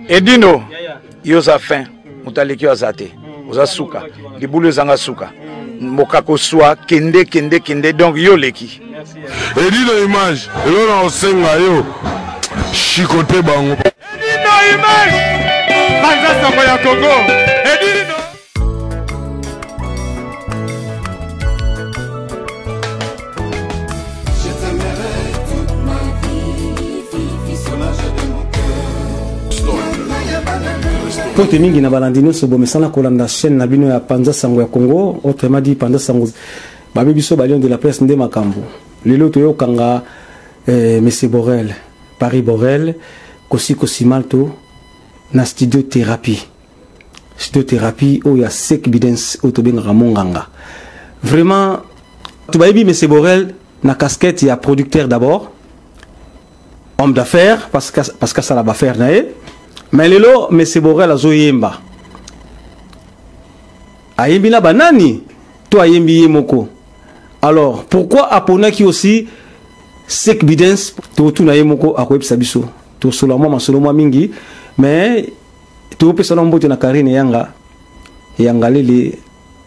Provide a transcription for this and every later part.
Edino, yo oza fin, moto aleki yo aza te, oza suka, libulu ezanga suka, mboka koswa, kende kende kende, donc yo oleki. Edino image, eloko na kosenga yo, chicote bango. Edino image, panza sango ya Congo. Edino. Mbote mingi na balandi nyonso bomesana kolanda chaîne na bino ya Panza Sango ya Congo, autrement dit Panza Sango babi biso ba Lion de la presse nde makambo. Lelo toyokanga Monsieur Borel, Paris Borel, Kosi Kosi Malto na studio thérapie. Studio thérapie oyo ya Sek Bidens oyo tobengaka Monganga. Vraiment tobayebi Monsieur Borel na casquette ya producteur d'abord, homme d'affaires parce que parce que ça la affaire na ye. Mais lelo Monsieur Borel azoyemba. Ayembi na banani to ayembi ye moko. Alors pourquoi aponaki aussi Sek Bidens to tuna ye moko akoyebisa biso. To solo mwa masolo mwa mingi mais to pesa na mbote na Karine Yanga Yanga lele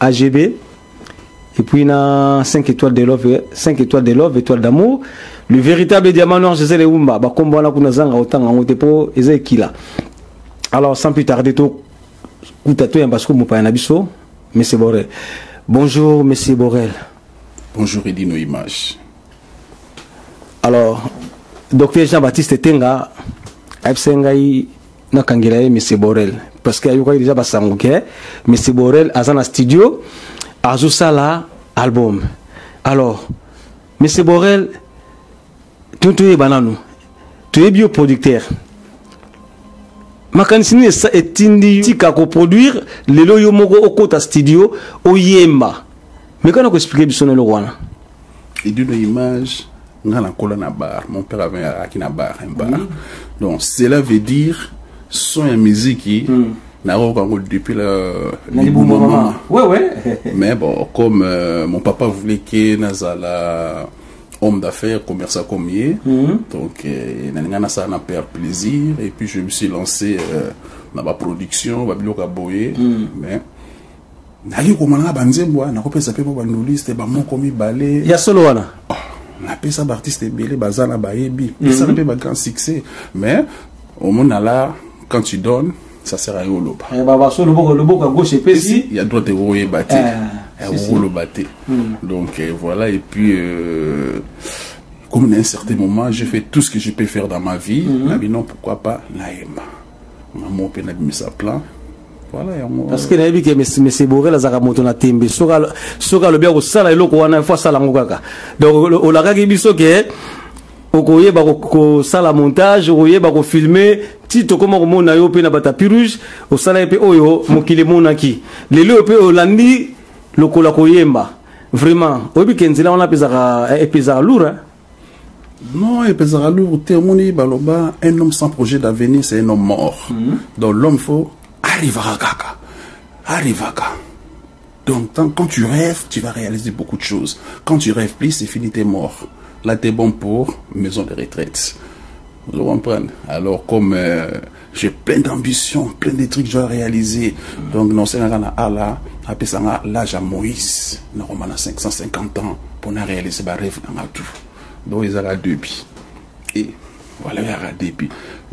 AGB et puis na 5 étoiles de love, 5 étoiles de love, étoile d'amour, le véritable diamant noir Gisèle Eumba, ba kombo wana kuna zanga otanga ngo te po eza ekila. Alors sans plus tarder to kuta to yamba siko mopaya na biso Monsieur Borel. Bonjour Monsieur Borel. Bonjour Edino Image. Alors docteur Jean-Baptiste Tenga ayebisa ngai nakangela ye Monsieur Borel parce que ayokaki déjà basango ke Monsieur Borel aza na studio azosala album. Alors Monsieur Borel, toyeba nanu, toyebi yo producteur, makanisi nini etindi tika koproduire lelo yo moko okota studio oyemba? Mais kana koexplike biso na eloko wana. Edino Image, nga nakola na bar, mon père avait aki na bar, un bar. Donc cela veut dire son ya musique nayoka yango depuis la Na libumu libumu mama. mama. Ouais, ouais. Mais bon, comme mon papa voulait que nazala homme d'affaires, commerçant comme ye, donc nalinga nasala na père plaisir, et puis je me suis lancé na ba production, ba biloko ya boye, mais nali komona nga banzembo wana, nakopesa pe ba bandoliste ba moko mibale. Ya solo wana. Oh, napesa ba artiste ebele baza na bayebi. Esala pe ba grand succès, mais au monde là, quand tu donnes, ça sert à rien oloba. Eh, ba, ba, so loboko, loboko à gauche epesi. Il y a droite ekoyeba te. Eh, Eh, si, si. oloba te. Donc voilà, et puis comme à un certain moment, j'ai fait tout ce que je peux faire dans ma vie. Nabi non, pourquoi pas naemba. Maman pe nabi misa plan. Voilà, yango. Parce que nayebi ke Monsieur Borel azalaka moto na tembe. Soki soki alobi akosala eloko wana, il faut asala yango kaka. Donc, olakaki biso ke okoyeba kosala montage, okoyeba kofilmer, ti tokoma komona yo mpe na ba tapis rouge, osala ye mpe oyo mokili emonaki. Lelo oyo mpe olandi lokola koyemba. Vraiment, oyebi ke nzela wana epezaka lourd, hein? Non, epezaka lourd te. Omoni baloba, un homme sans projet d'avenir, c'est un homme mort. Donc l'homme faut arrivera kaka. Arrivaka. Donc quand tu rêves, tu vas réaliser beaucoup de choses. Quand tu rêves plus, c'est fini, t'es mort. Là, t'es bon pour maison de retraite. Vous comprenez? Alors, comme j'ai plein d'ambitions, plein de trucs que je dois réaliser. Donc, non, c'est un Allah, appelé ça l'âge à Moïse. Normalement, 550 ans pour réaliser ma rêve dans ma tout. Donc, ils ont deux pieds. Et voilà, il y a deux pieds.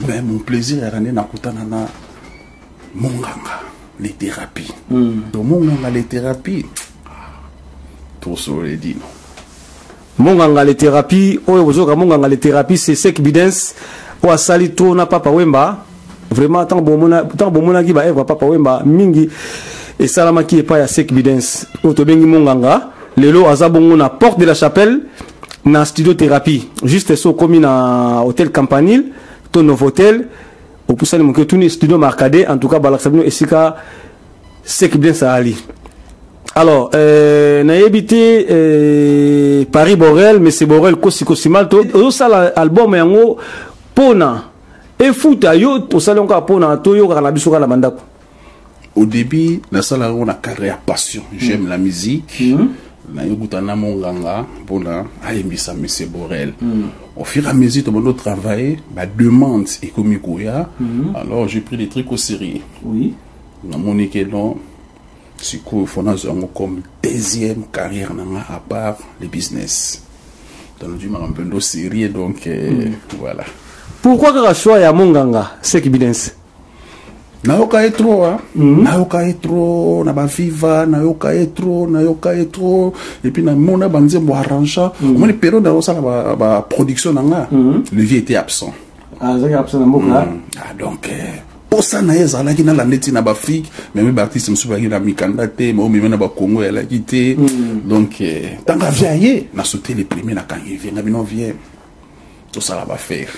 Mais mon plaisir est rendu dans Koutanana, monganga, les thérapies. Donc, monganga, les thérapies, tout ça, les dit non. Monganga, les thérapies, oh, vous aurez monganga, les thérapies, c'est Sek Bidens, ou à Salito, na Papa Wemba. Vraiment, tant bon mona, tant bon mona qui va être Papa Wemba, mingi, et Salama qui est pas à Sek Bidens. Otobengi monganga, lelo azabongo na porte de la chapelle, na studio thérapie. Juste so komi na hôtel Campanile, to Novotel, au poussani moke tuni studio Marcadet, en tout cas balaksa bino esika Sek Bidens ali. Alors, nayebi te Paris Borel, mais c'est Borel Kosi Kosi Malto. Ozosala album yango pona efuta yo osali yango kaka pona toyokaka na biso kaka na bandako. Au début, nasala yango na cadre ya passion. J'aime la musique. Nayokuta na monganga mpona ayembisa Monsieur Borel. Au fur et à mesure tobando travailler, bademande ekomi koya. Alors j'ai pris des trucs au sérieux. Namoni ke non, sikoyo faut nazwa yango comme deuxième carrière na nga à part le business. Donc nazwi makambo mpenza sérieux, donc voilà. Pourquoi kaka choix ya monganga Sek Bidens? Nayoka ye trop, hein. Nayoka ye trop na baviva, nayoka ye trop, nayoka ye trop, et puis namona banzembo arrangea. Omoni période naosala baproduction na nga, le vieux était absent. Azalaki absent na mboka. Ah, donc posa na ye ezalaki nalanda eti na baafrike, meme baartiste mosusu bazalaki na mikanda te, me omeme na bakongo ezalaki te. Donc ntango avie aye, na sauté le premier, nakangi vieux nga bino, vieux, tosala baaffaire.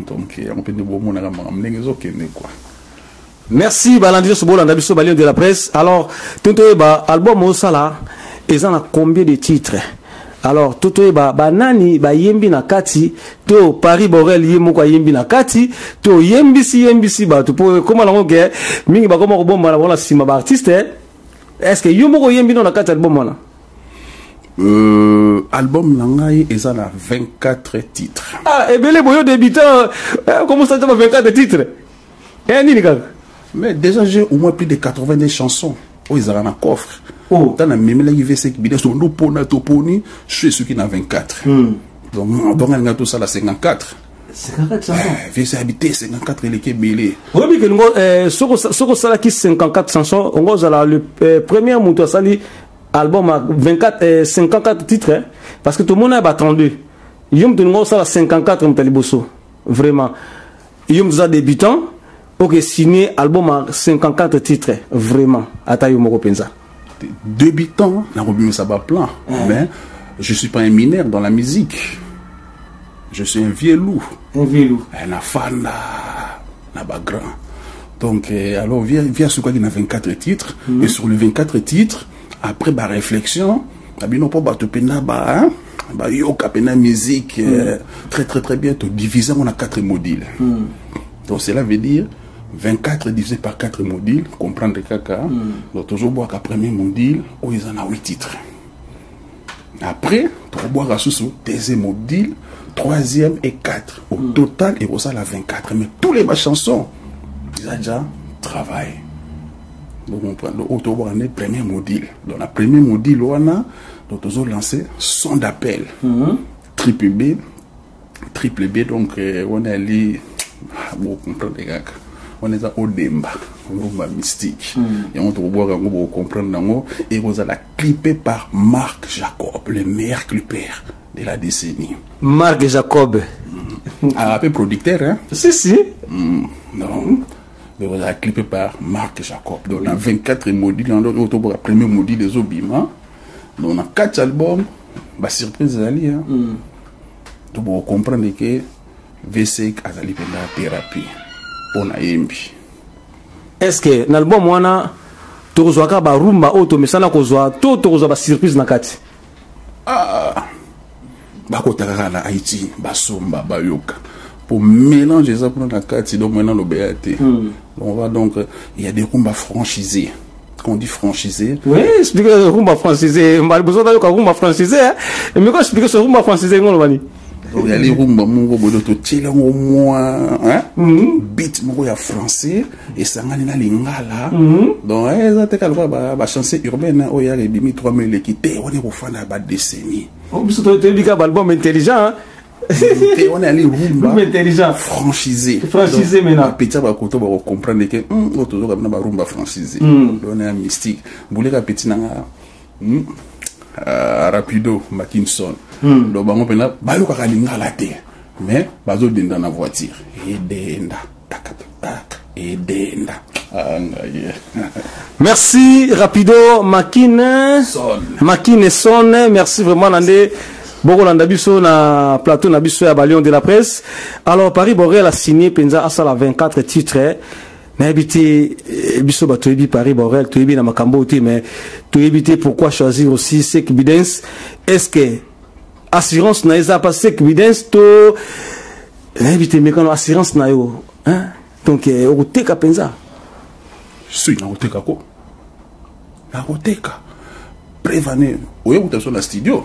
Donc yango mpe nde bomonaka makambo ndenge ezokende quoi. Merci balandi nyonso bolanda biso, balion de la presse. Alors to toyeba, album osala eza na combien de titres? Alors to toyeba banani bayembi na kati, to Paris Borel ye moko ayembi na kati, to yembisi yembisi bato, po ekóma nango ke mingi bakóma kobombana bango na nsima baartiste. Est ce que yo moko oyembi no na kati ya album wana? Album na ngai eza na 24 titres. Ah, ebele boyo, débutant, comment ça, ba 24 titres eh, nini kaka? Mais déjà j'ai au moins plus de 82 chansons oyo ezalaka na coffre. Ntango namemelaki V5 Bides, tondo mpona toponi so esuki na 24. Donc alinga tosala 54. 54 chansons. Vieux abi te, 54 eleki ebele. Oyebi ke lingo soki osalaki 54 chansons, ongo ozala le premier moto asali album à 24, 54 titres, hein, parce que tout le monde a 32. Yo moto olingo osala 54, moto ya liboso vraiment. Yo moto oza débutant, oke signé album à 54 titres, vraiment, ata yo moko mpenza. Débutant, nakobimisa baplan, mais je suis pas un mineur dans la musique, je suis un vieux loup. Un vieux loup. Na fanda na bagrand. Donc alors vieux asukaki na 24 titres. Et sur les 24 titres, après baréflexion na bino, mpo bato mpena ba hein, bayoka mpena musique très très très bien, todivise yango na 4 modules. Donc cela veut dire 24 divisé par 4 modules, comprendre kaka. Donc tozobwaka premier module oyo eza na 8 titres. Après tokobwaka susu deuxième module, troisième et 4. Au total ekosala 24, mais tous les bachansons eza déjà travail. Donc on prend oyo tokobwaka nde premier module. Donc na premier module wana, donc tozolancer son d'appel triple B, triple B. Donc wana ali bocomprendre kaka, wana eza odemba, rumba mystique. Yango tokobwaka yango, bocomprendre yango. Ekozala clippé par Marc Jacob, le meilleur clipper de la décennie. Marc Jacob. Ah, mpe producteur, hein? Si si. Non, ekozala clippé par Marc Jacob. Donc na 24 module yango, oyo tobwaka premier module ezobima. Donc na kati album basurprise ezali, hein? To bocomprendre ke V5 azali mpenza thérapie mpo na yembi. Est ce que na album wana tokozwaka barumba oyo tomesana kozwa, to tokozwa basurprise na kati? Ah, bakota kaka na Haïti, basomba, bayoka, po mélange eza kuna na kati. Donc maintenant lobeya te. Donc on va, donc il y a des rumba franchisés. Quand on dit franchisé, Oui, explique rumba francisé. Besoin d'ayoka rumba francisé, hein. Mais quand explique ce rumba francisé, ngolo bani? Donc yali rumba moko boye, totiela yango mwa, hein? Beat moko ya français esangani na lingala. Donc eza te kaka lokola bachanson urbaine oyo yaka ebimi 3000 eleki te. Wana ekofanda ya badécennie. Oh, biso toyebi kaka baalbum intelligent, hein? Te, wana yali rumba Rumba intelligent. Franchisé. Franchisé maintenant. Bapeti ya bakoto bakocomprendre ke oyo tozoka bina barumba franchisé. Donc wana ya mystique boleka peti nanga Rapido Makinson. Donc bango mpena bayokaka lingala te, mais bazodenda na voiture, edenda taka taka edenda. Ah, ngai. Merci Rapido Makine. Son. Makine Son, merci vraiment nande. Bokolanda biso na plateau na biso ya Balion de la presse. Alors Paris Borel a signé penza asala 24 titres. Nayebi te, biso bato toyebi Paris Borel, toyebi na makambo te, mais toyebi te pourquoi choisir aussi Sek Bidens. Est-ce que assurance na eza pas Sek Bidens, to nayebi te, mekano assurance na yo, hein? Donc okoteka penza? Si, nakoteka ko, nakoteka. Preuve ane oye kuta biso na studio.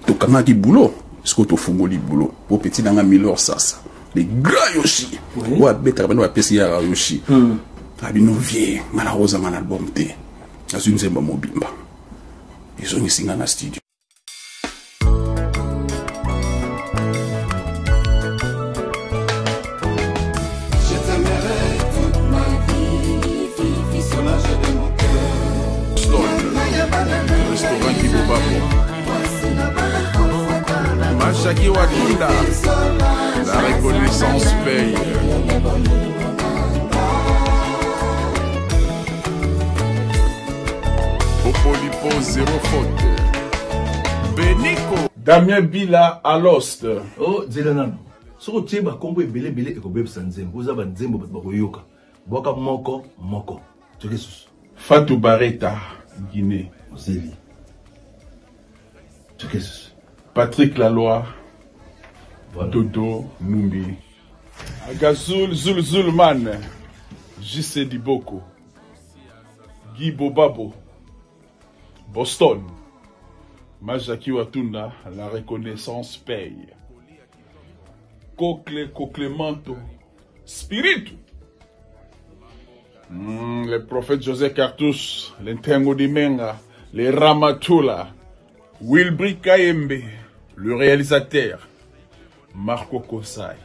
Tokangaki boulot. Sikoyo tofungoli boulot po petit na nga Milor Sasa, le grand Yoshi, oyo abetaka bino, bapesi yaka Yoshi. Abino vie nga nakozanga na album te, nazwi nzembo mobimba, ezongisi nga na studio. Restaurant Kibobabo. Machaki Watunda. La reconnaissance paye. Popolipo zéro faute. Beniko. Damien Bila à l'Ost. Oh, nzela nano. Soki otie bakombo ebele ebele ekobebisa nzembo. Oza banzembo bato bakoyoka. Bwaka moko moko. Toke susu. Fatou Bareta, Guinée. Ozeli. Toke susu. Patrick Laloy. Voilà. Dodo Numbi. Agazul Zul Zulman. JC Diboko. Guy Bobabo. Boston. Majaki Watunda, la reconnaissance paye. Cocle Coclemanto. Spiritu. Le prophète José Cartouche, l'Intengo Dimenga, les Ramatula, Wilbri Kayembe, le réalisateur, Marco Kosai.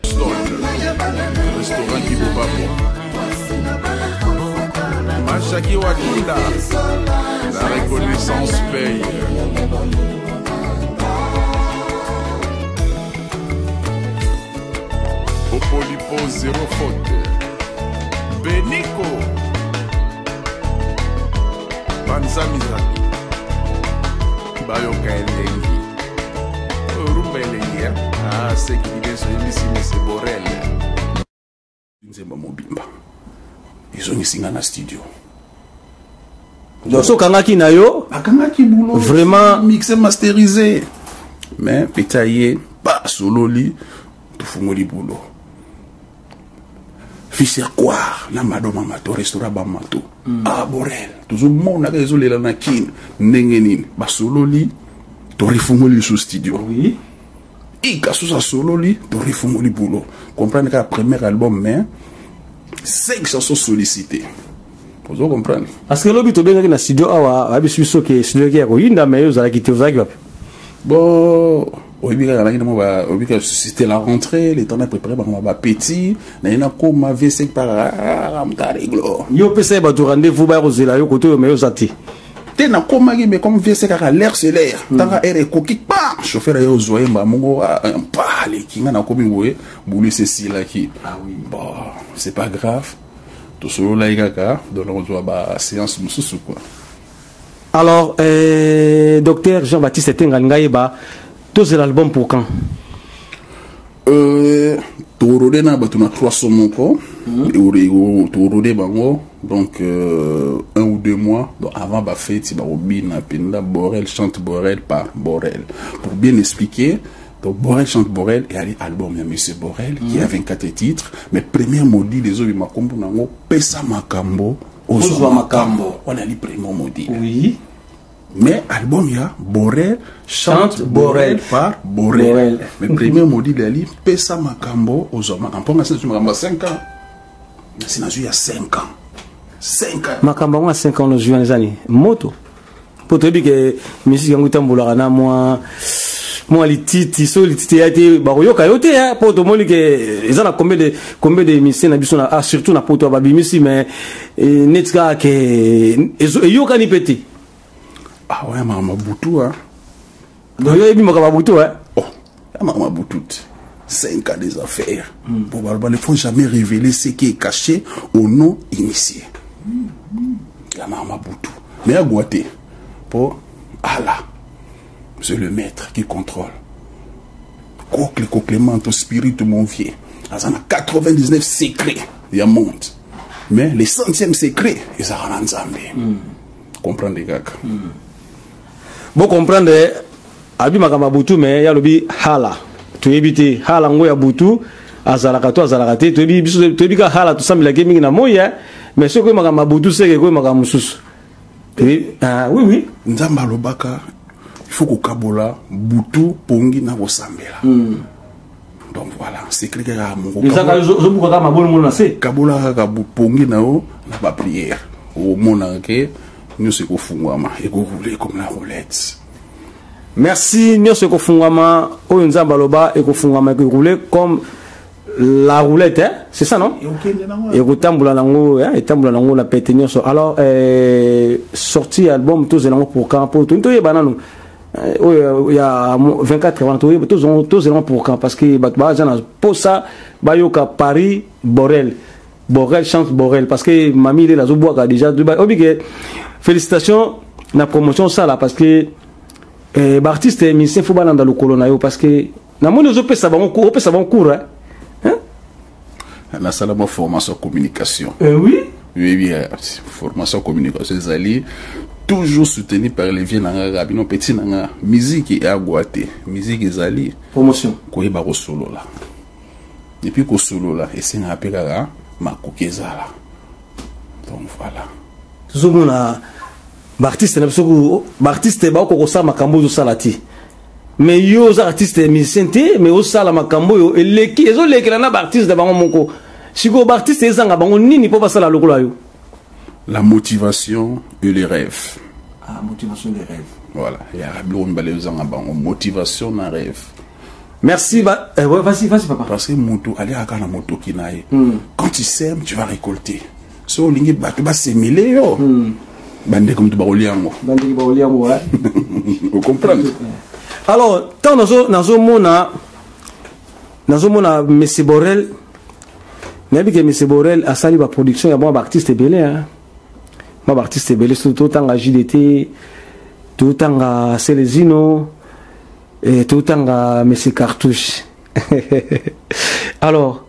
Restaurant Kibobabo. Machaki Watunda, la reconnaissance paye. Popolipo zéro faute. Beniko. Banza Mizabi. Bayoka elengi. Rumba elengi, hein? Ah, c'est qui dit oyebisi mese Borel. Nzembo mobimba ezongisi nga na studio. Donc so okangaki na yo? Akangaki boulot. Vraiment. Mixé, masterisé, mais peta ye basololi, tofungoli boulot. Fisher Quar na Mado Mamato, restaurant Bamato. Ah, Borel, tozomona kaka ezolela na Kine ndenge nini. Basololi, torifungoli lisusu studio. Ika susu asololi, torifungoli boulot. Comprendre kaka premier album, mais cinq chansons sollicitées, ozo comprendre? Parce que lobi tobengaki na studio awa, bayebisi biso ke studio eki ya koyinda, mais yo ozalaki te. Ozalaki wapi? Bon, oyebi kaka naki namo, oyebi kaka c'était la rentrée, le temps na préparé bango bapetit naye nakoma V5 par mutareglo. Yo opesa ye bato rendez-vous, baya kozela yo kote oyo, mais yo oza te. Te, nakomaki, mais comme V5 kaka l'air c'est l'air, ntanga air ekoki pa chauffeur aye ozwa ye mbala moko pa aleki nga, nakomi boye, bulu esesilaki. Bon, c'est pas grave, tosololaki kaka, donc nakozwa baséance mosusu quoi. Alors docteur Jean-Baptiste Tenga, ngai ba tozela album pour quand? Torode na bato na 300 moko, torode bango, donc 1 ou 2 mois, donc avant bafeti bakobina mpenza Borel chante Borel par Borel. Pour bien expliquer, donc Borel chante Borel eyali album ya monsieur Borel qui a 24 titres, mais première module ezobima, nkombo nango Pesa makambo ozwa makambo. Wana ali premier module. Mais album ya Borel chante Chante Borel. Borel par Borel. Borel. Mais premier module ali Pesa makambo ozwa makambo, mponga nazwi makambo ya 5 ans, nasi nazwi ya 5 ans, 5 ans. Makambo yango ya 5 ans nozwi wana eza nini? Moto mpo toyebi ke musique yango etambolaka na mwa lititi. So lititi eya te, bakoyoka yo te, mpo tomoni ke eza na combien de musiciens na biso na, ah, surtout na poto babimisi, mais neti kaka ke eyokani mpe te. Ah ouais, makambo butu, ah. Donc yo oyebi makambo ya butu, eh? Oh, ya makambo butu te, 5 ans des affaires. Bon, baloba ne faut jamais révéler ce qui est caché au non initié. Ya makambo butu, mais agwa te, po Allah c'est le maître qui contrôle. Cocle coclemento spirit, mon vieux aza na 99 secret ya monde, mais le 100e secret ezalaka na Nzambe. Comprendre kaka. Bo comprendre, abi makambo ya butu, mais ye alobi hala, toyebi te hala ngo ya butu azalaka to azalaka te. Toyebi biso, toyebi kaka hala tosambelaki mingi na moi, mais soki oyebi makambo ya butu, seke ekoyi makambo mosusu. Ah, oui. Nzambe alobaka il Il faut kokabola butu, pongi na kosambela. Donc voilà, secret kaka moko. Ozobuka kaka mabolongo na se. Kabola kaka pongi na yo na baprière, omonaka ke nyonso ekofungwama, ekoroule comme la roulette. Merci. Nyonso ekofungwama, oyo Nzambe aloba ekofungwama, ekoroule comme la roulette, hein? C'est ça, non? Ekotambola nango, hein? Etambola nango na pete nyonso. Alors sortie album, tozela yango pour quand? Po toyeba nanu oyo ya 24 wana, tozela yango pour quand? Parce que bato baza na posa bayoka Paris Borel, Borel chante Borel, parce que mami ile azobwaka déjà. Obi ke félicitations na promotion osala, parce que baartiste musicien faut balanda lokolo na yo, parce que namoni ozopesa bango, opesa bango cours, hein? Nasala mwa formation communication. Oui. Oui, formation communication ezali toujours soutenu par les vieux na nga kaka. Bino petit na nga, musique eyagwa te, musique ezali promotion. Koyeba kosolola, et puis kosolola esengaka mpe kaka makoki ezala. Donc voilà. Tozomona baartiste na biso, baartiste bakoka kosala makambo oyo ozosala te, mais yo oza artiste musicien te, mais osala makambo oyo eleki, ezolekela na baartiste na bango moko. Sikoyo baartiste ezanga bango nini mpo basala lokola yo? La motivation et les rêves. Ah, motivation, les rêves. Voilà, ya biloko mibale ezanga bango, motivation na rêve. Merci ba ouais, vas-y, vas-y papa. Parce que moto aliaka kaka na motoki na ye. Quand tu sèmes, tu vas récolter. So olingi bato basemele yo, bandeko moto bakolia yango. Bandeki bakolia yango, ouais. Ocomprendre? Alors ntango nazomona, nazomona Monsieur Borel, nayebi ke Monsieur Borel asali baproduction ya mwa baartiste ebele, hein? Mwa baartiste ebele, surtout totanga JDT, totanga Selezino, totanga Monsieur Cartouche. Alors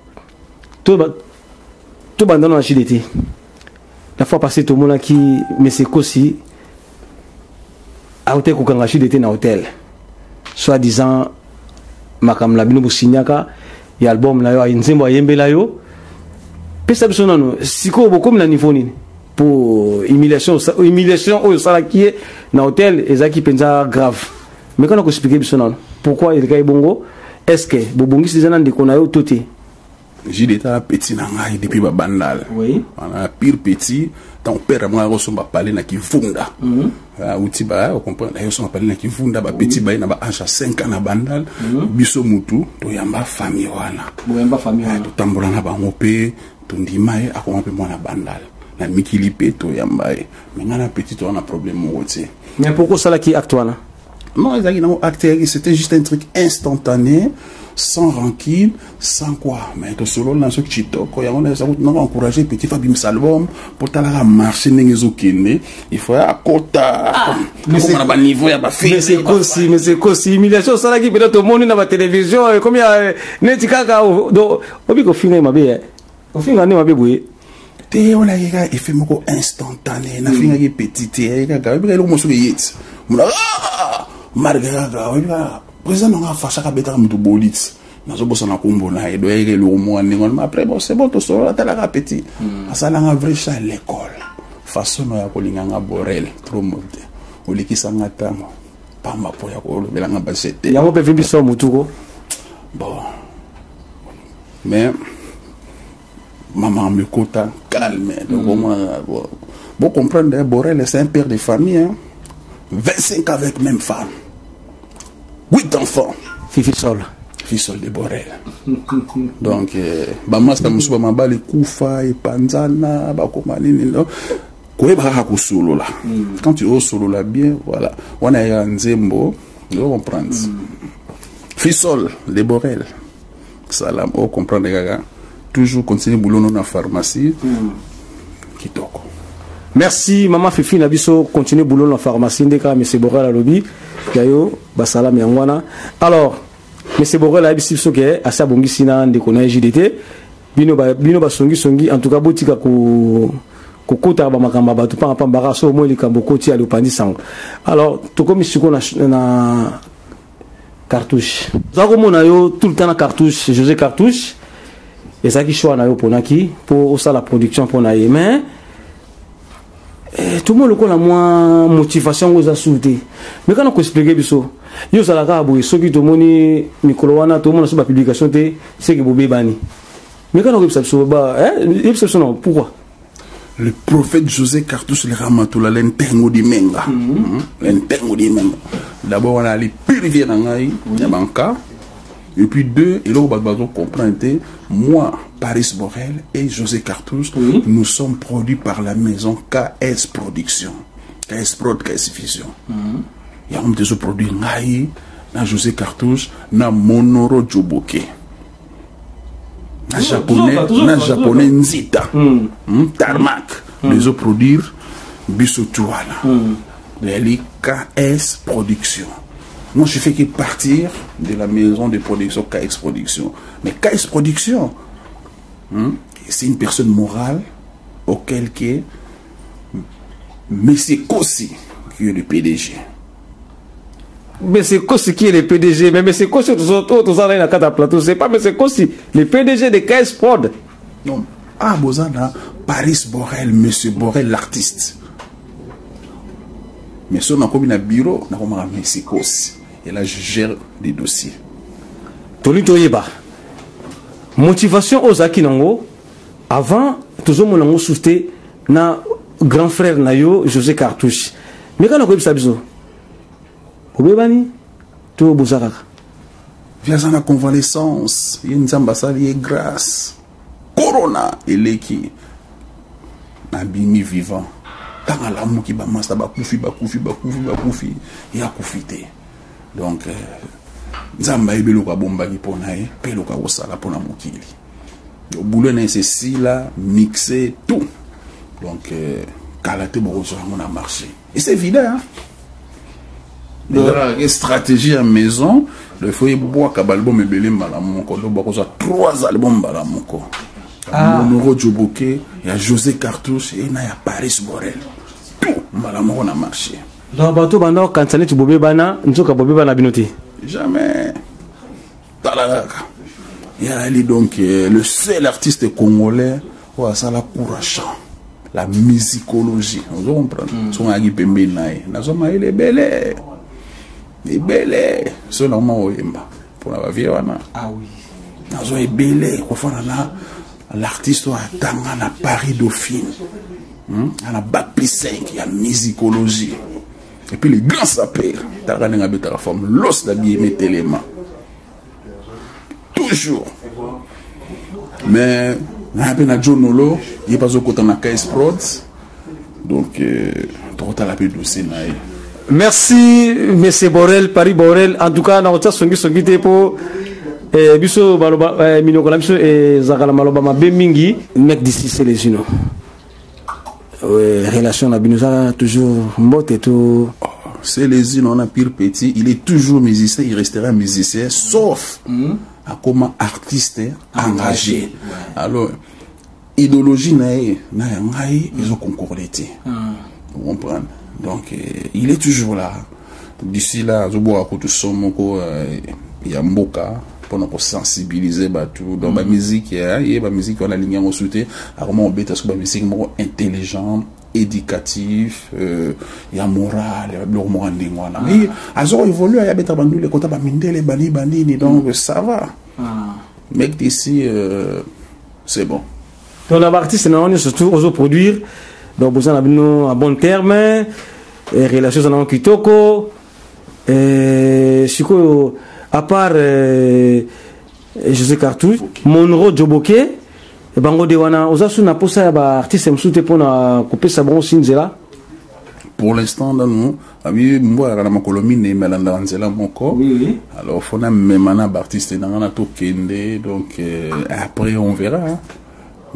tobanda na JDT. La fois passée tomonaki Monsieur Kosi aute kokanga JDT na hôtel, soit disant makambo na bino bosignaka ya album na yo, nzembo ayembela yo. Pesa biso nano sikoyo, bokomi na niveau nini? Po humiliation, humiliation oyo osalaki ye na hôtel ezalaki mpenza grave. Mais kana koexpliquer biso nano pourquoi elekaki bongo. Est ce que bobongisi eza na ndeko na yo to te? JDT petit na ngai depuis babandala. Wana pire petit, ntango père moko akosomba pale na Kivunda, auti ba ocomprendre, ayosomba pale na Kivunda, bapeti baye na baage ya 5 ans na Bandal. Biso mutu toyamba famille wana. Boyamba famille wana. Totambola na bango mpe tondima ye, akoma mpe mwana Bandal na mikili mpe toyamba ye. Me ngai na petit toza na problème moko te. Mais pourquoi osalaki acte wana? Non, ezalaki nango acte, c'était juste un truc instantané, sans rancune, sans quoi. Mais tosolola na soki kitoko yango nanga encouragé petit fabimisa album mpo talaka marché ndenge ezokende, il faut akota akoma na baniveau ya. Mais Kosi, mais Kosi, humiliation osalaki mpena tomoni na batélévision, ekomi neti kaka obi kofinga ye mabe, ofinga nde mabe boye. Te, olaki kaka effet moko instantané, nafingaki petit te, ayeki kaka, oyebika eloko mosuku eyeti mona malgré kaka oyebi kaka président nanga afashaka, abetaka moto boliti, nazobosana nkombo na ye. Do yayeki eloko moko ndenge wana. Après bon, c'est bon, tosolola, talaka petit asalanga vrai chat à l'école, façon ya kolinganga Borel trop mote, olekisanga ntango pamba mpo ya kolobelanga basete. Yango mpe vimbi biso motuko. Bon, mais maman mekota calme. Donc omona bon, comprendre, Borel c'est un père de famille, hein? 25 avec même femme, 8 enfants. Fifi Sol. Fisol de Borel. Donc bamaster mosusu bamabala ekufa, epanzana, bakoma nini. Koyeba kaka kosolola, quand tu osolola bien, voilà, wana ya nzembo o comprendre. Fisol de Borel, salam, o comprendre kaka, toujours continue boulot no na pharmacie. Kitoko. Merci mama Fifi na biso, continue boulot na pharmacie nde kaka Monsieur Borel alobi ya yo, basalami yango wana. Alors Monsieur Borel ayebisi biso ke asi abongisi na ndeko na ye JDT. Bino bino basongisongi, en tout cas botika ko kokotaka bamakambo ya bato pamba pamba kaka. So omoi likambo okoti ya lopandi sango. Alors tokomi sikoyo na Cartouche. Oza komona yo tout le temps na Cartouche, José Cartouche. Ezalaki choix na yo, mponaki mpo osala production mpo na ye, mais Eh, tomoni lokola mwa motivation yango eza suru te. Mais kana koexplike biso, yo ozala kaka boye, soki tomoni mikolo wana tomona so bapublication te, seke bobebani. Mais kana koyebisa biso, yebisa biso non pourquoi? Le prophète José Cartouche le Ramatoula, l'intengo di Menga. L'intengo di Menga. D'abord, on a allé purifier dans ngai, ya banka. Et puis deux, et là, on va comprendre, moi, Paris Borel et José Cartouche, nous sommes produits par la maison KS Production. KS Prod, KS Vision. Il y a un des produits ngai, na José Cartouche, na Monoro Djoboke. Na japonais, na japonais Nzita, Tarmac, les autres produire biso Tuana. Les KS Production. Moi, je fais que partir de la maison de production KS Production. Mais KS Production, c'est une personne morale auquel qui est Monsieur Kossi, qui est le PDG. Mais c'est Kossi qui est le PDG. Mais c'est Kossi, tout ça, là, il y a plateau. C'est pas Monsieur Kossi, le PDG de KS Prod. Non. Ah, Bozana, Paris Borel, Monsieur Borel, l'artiste. Mais si on a comme un bureau, on a comme Monsieur Kossi. Et là, je gère des dossiers. Tony Toyeba, motivation aux Akinango, avant, toujours mon ango soufflé, na grand frère Nayo, José Cartouche. Mais quand on a ça, obebani to bozakaka. Viens en convalescence, il y a une ambassade, il y a grâce. Corona eleki. Abimi vivant. Tant à l'amour qui ba masta ba kufi ba kufi ba kufi ba kufi, il a kufité. Donc Nzamba ebelo ka bomba ki pona ye, pelo ka kosala pona mokili. Le boulot na c'est si là mixé tout. Donc kala te boko so on a marché. Et c'est évident hein. Donc, stratégie à maison, il faut y boire qu'album ebele mbala moko. Donc bako za 3 albums mbala moko. Monoro Djoboke, il y a José Cartouche et il y a Paris Borel. Tout mbala moko na marché. Donc bato banda kanisa neti bobe bana, nzoka bobe bana bino te. Jamais. Talalaka. Il y a ali donc le seul artiste congolais oyo asala cours à chant. La musicologie, vous comprenez? Son agi pembe na ye. Nazo mayele ebele. Ebele. So na mwa oyemba. Pour la vie wana. Ah oui. Nazo ebele kofana na l'artiste oyo atanga na Paris Dauphine. À la bac plus 5, il y a musicologie. Et puis les grands sapeurs, t'as regardé un peu la forme, l'os d'habiller mes téléments. Toujours. Mais, on a peine à John Nolo, il n'est pas au côté de la KS Prod. Donc, trop tard la paix dossier, na ye. Merci, Monsieur Borel, Paris Borel. En tout cas, on a songi songi te po. Biso baloba, minoko na biso, zakala maloba mabe mingi, mec d'ici c'est les uno. Ouais, relation na bino ça toujours mbote tout. Oh, c'est les uno, on a pire petit, il est toujours musicien, il restera musicien sauf à comment artiste engagé. Engagé, ouais. Alors idéologie na ye, na ya ngai, ils ont concordé. Vous comprenez? Donc il est toujours là. D'ici là, zo boire kutu somoko ya mboka pour nous sensibiliser bato. Donc, ba musique, ya, ye, ba musique, on a ligné en soute. Alors, moi, on bête, parce que ba musique, moko intelligent, éducatif, ya moral, ya biloko moko ndenge wana. Mais, azo évolué, ya beta bandule, kota ba mindele, bani, bani, donc, ça va. Mec d'ici, c'est bon. Donc, la artiste, on est surtout aux produire. Donc, besoin d'abino à bon terme, et relation na kitoko. Et, sikoyo, à part José Cartouche, Monroe Djoboke, et bango de wana, oza su na posa ya ba artiste mosusu te mpona kopesa bango si nzela? Pour l'instant, dans nous, abi mbo ya na makolo mine, mais na nzela moko. Oui, oui. Alors, faut na mema na ba artiste na nga na tokende, donc après on verra, hein.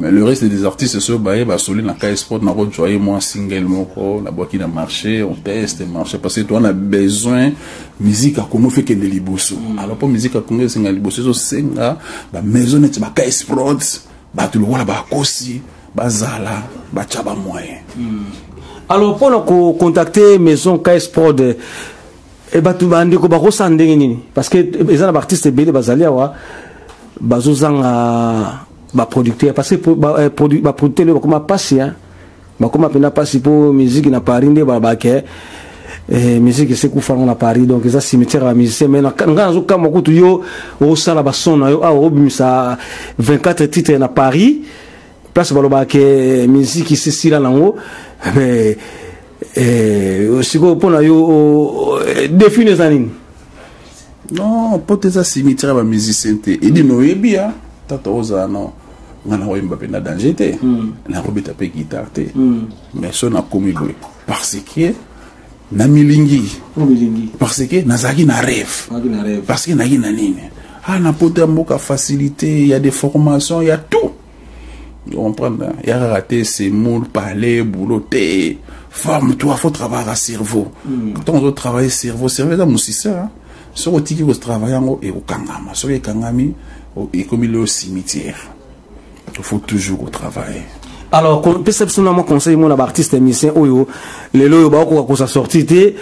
Mais le reste des artistes, ceux baye, ba soli na KS Sport, na rejoye moi single moko, na boaki na marché, on teste marché parce que toi on a besoin musique à Congo fait kende liboso. Alors pour musique à Congo singa liboso so senga ba maison net ba KS Prod, ba tout le wala ba kosi, ba zala, ba tchaba moyen. Alors pour nous contacter maison KS Prod, et ba tout ba ndeko ba rosa ndenge nini? Parce que les artistes ebele bazali awa, bazozanga ba producteur parce que pour, ba produit, ba producteur le comme passer hein. Bakoma mpenza mpasi mpo musique na Paris nde balobaka eh, musique ese kufa yango na Paris, donc eza cimetière ya musicien. Mais ngai nazokamwa kutu yo osala bason na yo awa, obimisa 24 titres na Paris, place balobaka ke musique esesila nango. Mais eh, sikoyo mpo na yo défi eza nini? Non, po te eza cimetière ya bamusicien te. Edino oyebi ya tata ozala no, nga nakoyemba mpe na danger te, nakobeta mpe guitare te, mais so nakomi boye parce que namilingi, parce que nazalaki na rêve, parce que nazalaki na nini, ah, na poto ya mboka facilité, ya des formations, ya tout, comprendre, ya kaka te semoule, parler, boulot te. Forme-toi, faut travailler à cerveau. Ntango ozotravailler cerveau, cerveau eza mosisa. Soki otiki kotravailler yango, ekokangama. Soki ekangami, ekomi lelo cimetière. Il faut toujours kotravailler. Alors pesa biso na mwa conseil mona baartiste musicien oyo lelo oyo bakokoka kosa sortir te,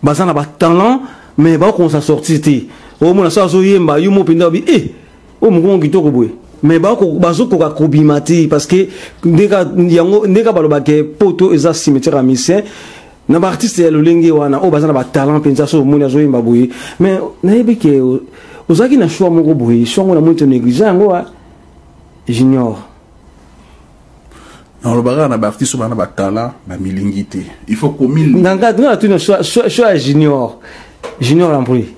baza na batalent mais bakokoka sortir te. Omona so azoyemba, yo mo mpenza obi e oyo mokongo kitoko boye, mais bazokoka kobima te parce que yango ndeka balobaka poto eza cimetière ya musicien. Na baartiste ya lolenge wana oyo baza na batalent mpenza, so omoni azoyemba boye, mais nayebi ke ozalaki na choix moko boye, choix ngo namoni te néglige yango wa Junior. Nalobaka na baartiste oyo bana batalent, bamilingi te, il faut komilinga. Nga natuni choix ya Junior, Junior Ambry.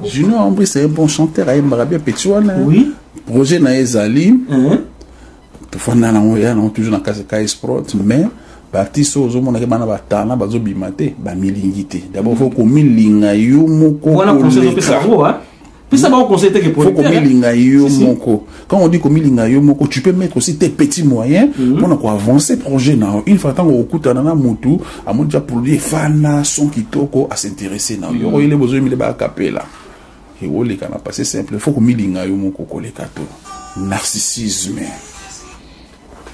Junior Ambry, c'est un bon chanteur, ayembaka bien, petit wana. Oui. Projet na ye ezali, tofanda nango, ya nango toujours na kati ya KS Prod. Mais baartiste oyo ozomonaki bana batalent bazobima te, bamilingi te. D'abord faut komilinga yo moko. Wana conseil ozopesa bango, pesa bango conseil te ke faut komilinga yo moko. Quand on dit komilinga yo moko, tu peux mettre aussi tes petits moyens mpona koavancer projet na yo. Une fois ntango okutana na mutu amoni déjà produit efana, son kitoko, as'intéresser na yo, oyele bozoyemile baakapela, ekoleka na passé simple. Faut komilinga yo moko koleka to narcissisme.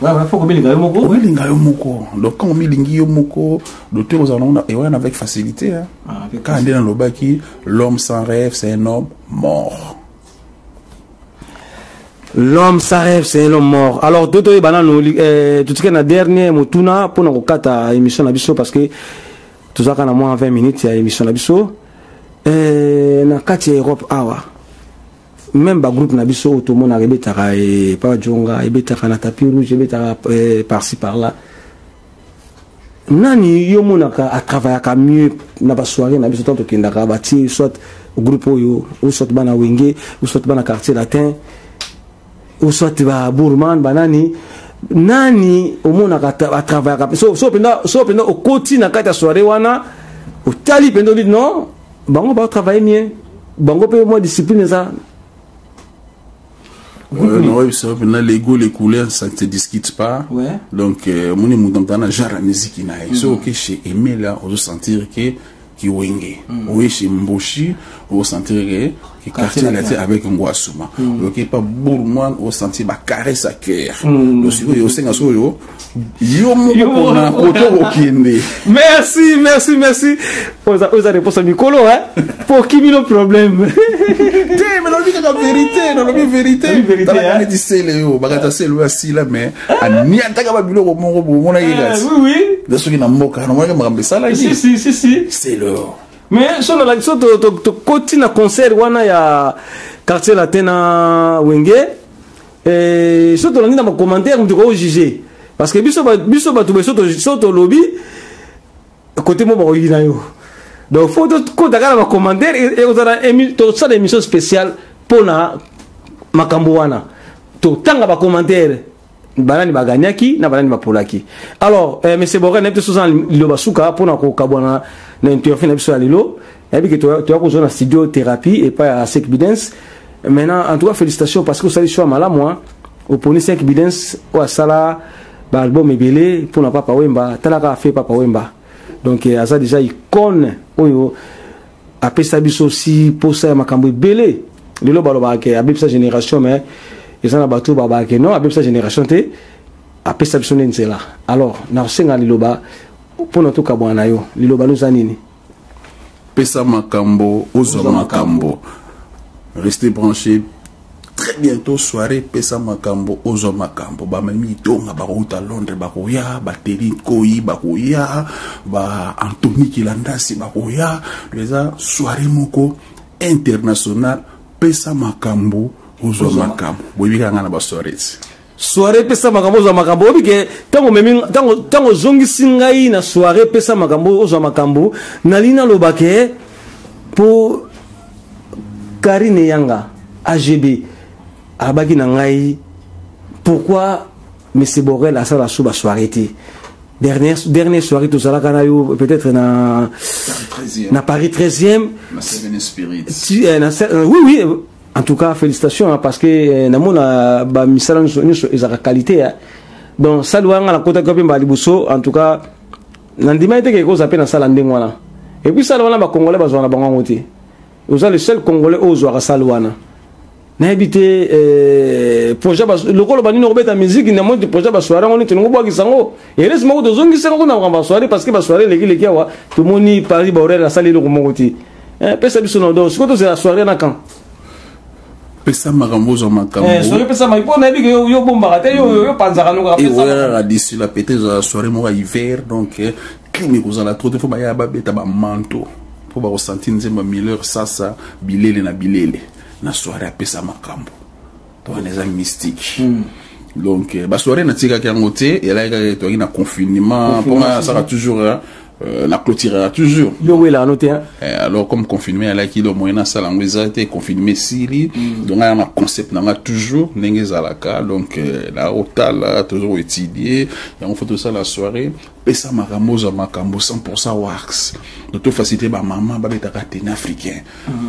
Ouais, faut komilinga yo moko. Omilinga yo moko. Donc quand omilingi yo moko, docteur, ozala nango ewana avec facilité, hein. Ah, avec Kaka nde nalobaki, l'homme sans rêve, c'est un homme mort. L'homme sans rêve, c'est un homme mort. Alors to toyeba nanu, totika na dernier motuna mpona kokata émission na biso, parce que tozalaka na mwa 20 minutes ya émission na biso. Na kati ya Europe awa, même bagroupe na biso oyo tomonaka ebetaka epa Jonga, ebetaka na tapis rouge, ebetaka par-ci par-là, nani yo monaka atravaillaka mieux na basoirée na biso? Tant tokendaka, batie soit groupe oyo, ou soit bana Wenge, ou soit bana Quartier Latin, ou soit babourman, banani, nani omonaka atravaillaka? So mpenza okoti na kati ya soirée wana, otali mpenza, olobi non, bango batravaille mieux, bango mpe mwa discipline eza. Non, oui, ça, maintenant, les goûts, les couleurs, ça ne se discute pas. Donc, mon moto na genre ya musique na ye. So oke chez Aimé là, ozo sentir que ki Wenge. Oye chez Mboshi, ozo sentir que Quartier Latin avec Ngwasuma. Oke pa Bourman, ozo sentir ba caresse à cœur. Donc sikoyo osenga soyo yo moko mpona koto kokende. Merci, merci, merci. Oza réponse ya mikolo, hein, po kimi no problème. Te, mais nalobi kaka vérité, nalobi vérité. Vérité. Talaka neti sele oyo bakata, sele oyo asila, mais aniataka babiloko moko bomonaki kasi. Oui oui. Nde soki na mboka namonaki makambo esalaki. Si si si si. Sele oyo. Mais so nalaki, so tokoti na concert wana ya Quartier Latin na Wenge, so tolandi na bacommentaire, moto kojuge, parce que biso bato boye, so tolobi côté mo bakoyi na yo. Donc faut tokota kaka na bacommentaire, ekozala tosala émission spéciale mpona makambo wana, totanga bacommentaire, banani baganyaki na banani bapolaki. Alors monsieur Borel, nayebi te soza liloba suka mpona kokabwana na interview na biso ya lelo. Nayebi ke toya kozwa na studio thérapie epai ya Sek Bidens maintenant. En tout cas, félicitations, parce que osali choix malamu, oponi Sek Bidens oyo asala baalbum ebele mpona Papa Wemba. Talaka afe Papa Wemba, donc aza déjà icône oyo apesa biso aussi posa ya makambo ebele. Lelo balobaka ke abebisa génération, mais eza na bato balobaka ke non, abebisa génération te, apesa biso nde nzela. Alors nakosenga liloba mpona tokabwana na yo. Liloba no eza nini? Pesa makambo, ozwa makambo. Restez branché. Très bientôt, soirée pesa makambo, ozwa makambo. Bamemi itonga bakouta Londres bakoya, bateri Koi bakoya, ba Anthony Kilandasi bakoya. Eza soirée moko international, pesa makambo, ozwa makambo. Boyebi kaka nga na ba soirée ti. Soirée pesa makambo, ozwa makambo. Oyebi ke ntango omemi, ntango ozongisi ngai na soirée pesa makambo, ozwa makambo, nalingi naloba ke po Karine Yanga AGB alobaki na ngai pourquoi Monsieur Borel asala su ba soirée te. Dernière soirée tozalaka na yo peut-être na Paris 13e. Na Seven Spirit. Si, na oui, oui. En tout cas, félicitations, hein, parce que namona ba misala nyonso ezalaka qualité, hein. Donc salle wana na kota ko pemba liboso, en tout cas nandima ete ke koza pe na salle ndenge wana. Et puis salle wana ba Congolais bazwa na bango yango te. Oza le seul Congolais oyo ozwaka salle wana. Nayebi te projet ba, lokolo ba nini okobeta musique, na moni projet ba soirée ngo nini ngobwakisa ngo. Elesi moko tozongisa ngo na makambo ya soirée parce que ba soirée eleki leki awa, tomoni Paris Borel asali eloko moko te. Pesa biso na do, sikoyo tozela soirée na quand? Pesa makambo, ozwa makambo. Soirée pesa makambo, mpo nayebi ke yo bombaka te, yo panzaka no kaka, Eh, pesa oya makambo. kaka d'ici là, peut-être ezala soirée moko ya hiver, donc clim ekozala trop te, fo baya babeta ba manteau mpo bakosentir nzembo ya Miller sasa bilele na bilele na soirée apesa makambo. To wana eza mystique. Donc ba soirée natikaki yango te, elaki kaka toyaki na confinement, mpo nga nasalaka toujours, hein, na clôturera toujours. Yo wela no te, hein? Alors comme confinement elaki, donc moyen nasala yango eza te, confinement esili. Donc nga na concept na nga toujours ndenge ezalaka, donc na otala toujours étudier yango, faut tosala soirée pesa makambo, ozwa makambo 100% wax. Donc to faciliter ba mama babetaka tenue africain.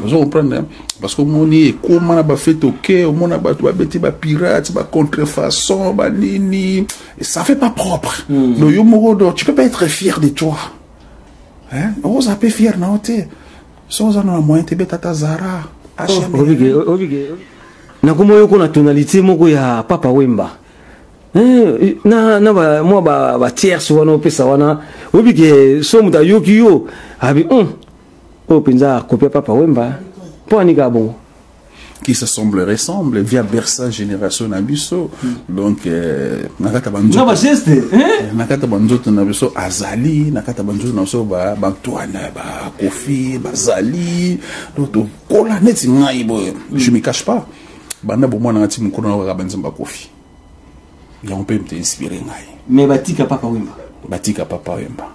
Ozo comprendre, hein? Parce que omoni ekoma na ba fête, ok, omona bato babeti ba pirate, ba contrefaçon, ba nini, et ça fait pas propre. Donc yo moko, donc tu peux pas être fier de toi, hein? Oza pe fier na ote so oza na moyen te, beta ta Zara, H&M. Oh, obike, obike. Nakoma yo kona tonalité moko ya Papa Wemba. Na ba, mwa ba tierce wana opesa wana. Obike, so moto ayoki yo, abi, oyo mpenza akopia Papa Wemba. Mpo anika bongo? Qui s'assemble ressemble via Bersa génération na biso. Donc na kata ba nzoto. Na ba geste, hein? Na kata ba nzoto na biso azali, na kata ba nzoto na biso ba Antoine, ba Kofi, bazali. Donc to kola neti ngai boye. Je me cache pas. Banda bo mwana ngati mukolo na ba nzemba Kofi. Yango pe mte inspiré ngai. Mais batika Papa Wemba. Batika Papa Wemba.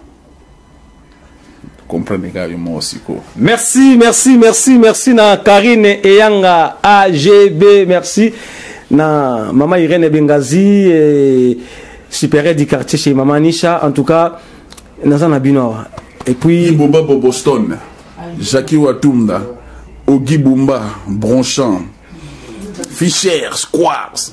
Comprenez quand même aussi quoi. Merci, merci, merci, merci na Karine Eyanga AGB, merci na Maman Irène Bengazi et supérieure du quartier chez Maman Nisha. En tout cas, naza na bino. Et puis Iboba Boboston, Jackie Watumda, Ogi Bumba, Bronchamp, Fischer, Squares,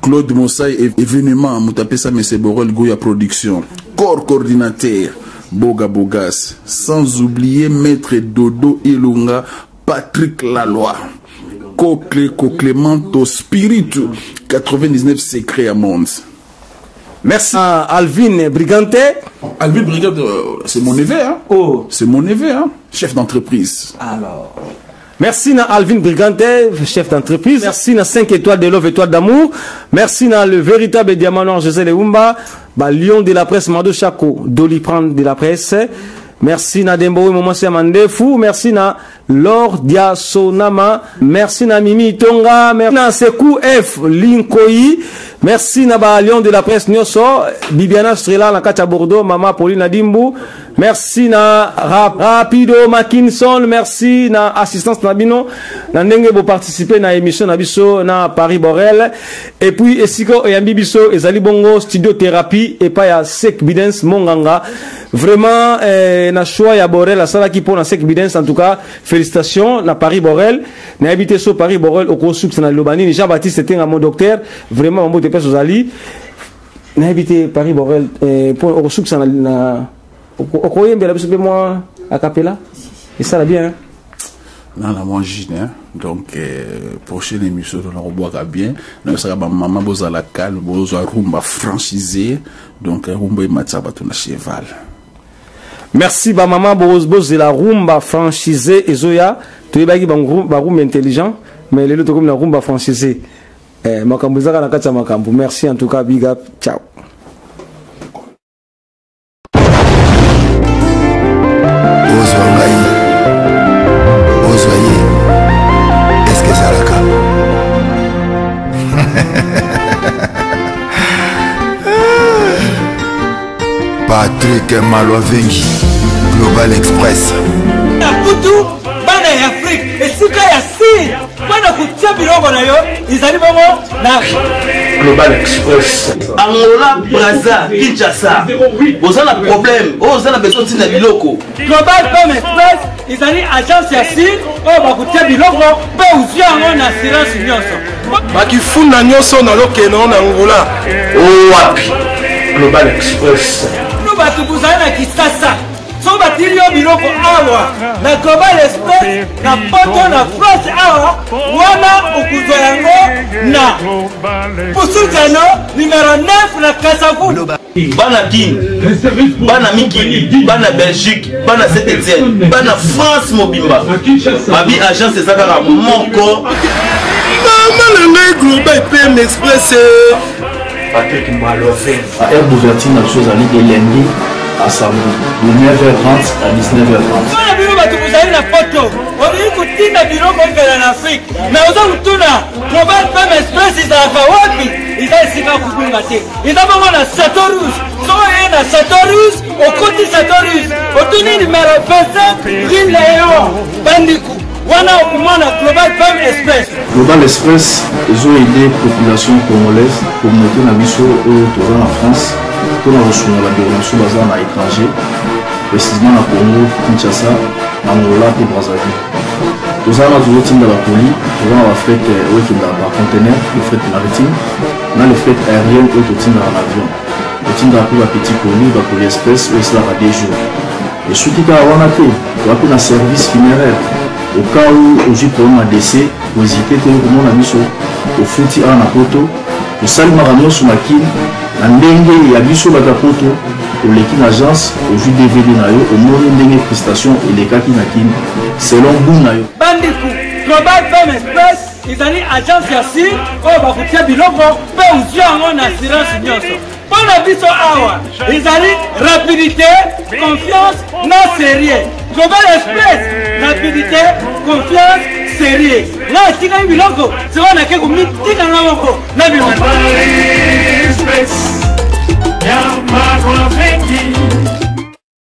Claude Mossay, événement, Moutapesa Messe Borel, Goya Production, corps coordinateur, Boga Bogas, sans oublier Maître Dodo Ilunga, Patrick Laloy, Cocle, Coclémento Spiritu, 99 secrets à monde. Merci à Alvin Brigante. Alvin Brigante, c'est mon neveu, hein? Oh. C'est mon neveu, hein? Chef d'entreprise. Alors. Merci na Alvin Brigante, chef d'entreprise. Merci na 5 étoiles de love, étoiles d'amour. Merci na le véritable diamant noir José Leumba, ba lion de la presse Mado Chako, Doliprane de la presse. Merci na Dembo Momo Mandefu, merci na Lord Diasonama, merci na Mimi Tonga, merci na Sekou F Linkoi, merci na ba lion de la presse Nyoso, Bibiana Strela na Katia Bordeaux, Mama Pauline Adimbu, merci na Rapido Mackinson, merci na assistance na bino, na ndenge bo participer na émission na biso na Paris Borel, et puis esiko eyambi biso ezali bongo studio thérapie et pa ya Sek Bidens Monganga. Vraiment na choix ya Borel asalaki pour na Sek Bidens, en tout cas félicitations na Paris Borel. Na habité so Paris Borel au consulte na Lobani Jean-Baptiste Tenga mon docteur, vraiment mon te ozali. Na habité Paris Borel pour au consulte na okoyembela biso pe moi a cappella. Et ça va bien, hein? Non, la mangine, hein? Donc prochaine émission, on va bien. Nous sommes maman bozala calme, bozwa rumba franchisé. Donc rumba ematia bato na cheval. Merci ba maman bozela rumba franchisé ezoya. Toyebaki ba rumba intelligent. Mais lelo tokomi na rumba franchisé. Eh, makambo ezaka na kati ya makambo. Merci en tout cas, big up. Ciao. Ozwa ngai, ozwa ye, eske ezalaka? Patrick Malwavengi, Global Express. Na kutu bana ya Afrique esika ya sir mpo na kotia biloko na yo ezali bongo na Global Express. Angola, Brazza, Kinshasa. Boza na problème, oyo oza na besoin otinda biloko. Global Pem Express ezali agence ya sir oyo bakotia biloko mpe ozwi yango na assurance nyonso. Bakifunda nyonso nalokende na Angola. Owapi Global Express. Bino bato bozali na Kisasa, soki batili yo biloko awa na Global Express na poto na France awa wana okozwa yango na Pusuzano numero 9 na Kasavubu. Bana Kin, bana mikili, bana Belgique, bana Saint Etienne, bana France mobimba, babi agence eza kaka moko. Mama na ngai Global PM Express. Patrick Maloven. Heure d'ouverture na biso ezali de lundi à samedi de 9h30 à 19h30. Mpona bino bato bozali na poto, olingi kotinda biloko ekenda na Afrique, mais oza kotuna Global PM Express ezalaka wapi? Eza esika kobunga te. Eza bongo na Chateau Rouge. Soki oye na Chateau Rouge, okoti Chateau Rouge, otuni numero 25 rue Léon Bandiku, wana okomona Global Pem Express. Global Express ezo aider population congolaise, communauté na biso oyo toza na France, mpona kosunga bandeko na biso baza na étranger, précisément na Congo Kinshasa, na Angola mpe Brazzaville. Toza wana tozotinda bakoli, toza na bafret oyo ekendaka par conteneur, le fret maritime na le fret aérien oyo totindaka na avion. Totindaka mpe bapetit colis, bacolis express oyo esalaka 2 jours. Esuki kaka wana te, toza mpe na service funéraire. Au cas où ozwi problème ya décès, kohésite te komona biso, ofuti awa na poto, tosali makambo nyonso na Kin na ndenge ya biso bato ya poto. Oleki na agence, ozwi DVD na yo, omoni ndenge prestation elekaki na Kin selon goût na yo. Bandeko, Global Pem Express ezali agence ya sir oyo bakotia biloko mpe ozwi yango na assurance nyonso. Mpo na biso awa ezali rapidité, confiance na sérieux. Global Express, rapidité, confiance, sérieux. Nga atikaki biloko sikoyo nake komitika nga moko na bima. Express, ya Marwa Vengi.